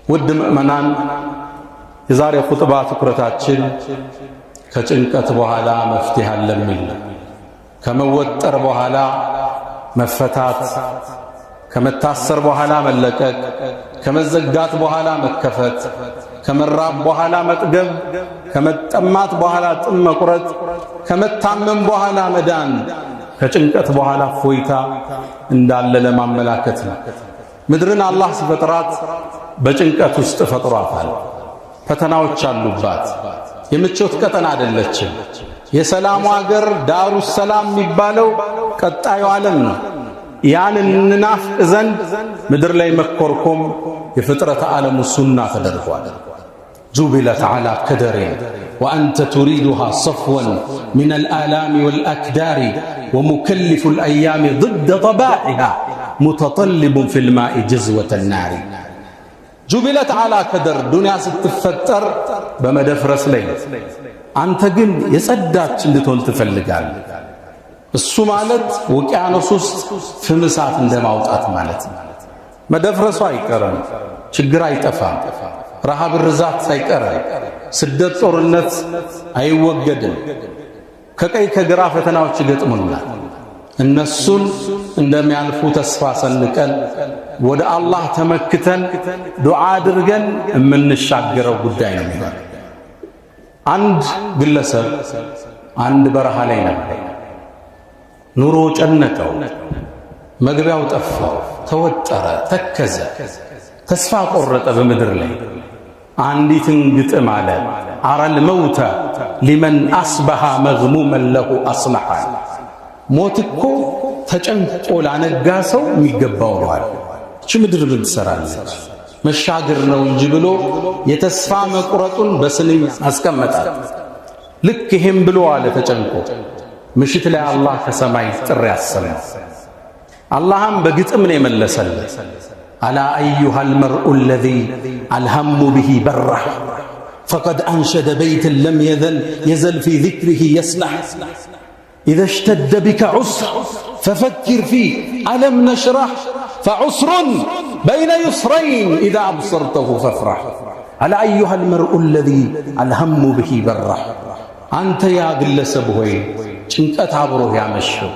ውድ ምእመናን፣ የዛሬ ኹጥባ ትኩረታችን ከጭንቀት በኋላ መፍትሄ አለ የሚል ነው። ከመወጠር በኋላ መፈታት፣ ከመታሰር በኋላ መለቀቅ፣ ከመዘጋት በኋላ መከፈት፣ ከመራብ በኋላ መጥገብ፣ ከመጠማት በኋላ ጥም መቁረጥ፣ ከመታመም በኋላ መዳን፣ ከጭንቀት በኋላ እፎይታ እንዳለ ለማመላከት ነው። ምድርን አላህ ሲፈጥራት በጭንቀት ውስጥ ፈጥሯታል። ፈተናዎች አሉባት። የምቾት ቀጠና አይደለችም። የሰላሙ አገር ዳሩ ሰላም የሚባለው ቀጣዩ ዓለም ነው። ያን እንናፍቅ ዘንድ ምድር ላይ መኮርኮም የፍጥረተ ዓለሙ ሱና ተደርጓል። جبلت على كدر وأنت تريدها صفوا من الآلام والأكدار ومكلف الأيام ضد طبائعها متطلب في الماء جزوة النار። جبلت على كدر፣ ዱንያ ስትፈጠር በመደፍረስ ላይ፣ አንተ ግን የጸዳች እንድትሆን ትፈልጋለህ። እሱ ማለት ውቅያኖስ ውስጥ ፍም እሳት እንደማውጣት ማለት ነው። መደፍረሱ አይቀርም፣ ችግር አይጠፋም፣ ረሃብ ርዛት አይቀርም፣ ስደት ጦርነት አይወገድም። ከቀኝ ከግራ ፈተናዎች ይገጥሙናል። እነሱን እንደሚያልፉ ተስፋ ሰንቀን፣ ወደ አላህ ተመክተን፣ ዱዓ አድርገን የምንሻገረው ጉዳይ ነው የሚሆነው። አንድ ግለሰብ አንድ በረሃ ላይ ነበር። ኑሮ ጨነቀው፣ መግቢያው ጠፋው፣ ተወጠረ፣ ተከዘ፣ ተስፋ ቆረጠ። በምድር ላይ አንዲትን ግጥም አለ። أرى الموت لمن أصبح مغموما له أصلح። ሞት እኮ ተጨንቆ ላነጋ ሰው የሚገባው ነው አለ። እቺ ምድር ምን ትሰራለች? መሻገር ነው እንጂ ብሎ የተስፋ መቁረጡን በስንኝ አስቀመጣት። ልክ ይሄም ብሎ አለ ተጨንቆ። ምሽት ላይ አላህ ከሰማይ ጥሪ አሰማ። አላህም በግጥም ነው የመለሰለት። ألا أيها المرء الذي الهم به برح فقد أنشد بيتا لم يزل في ذكره يصلح إذا اشتد بك عسر ففكر في ألم نشرح فعسر بين يسرين إذا أبصرته فافرح። ألا أيها المرء الذي الهم به برح፣ አንተ ያ ግለሰብ ሆይ ጭንቀት አብሮህ ያመሸው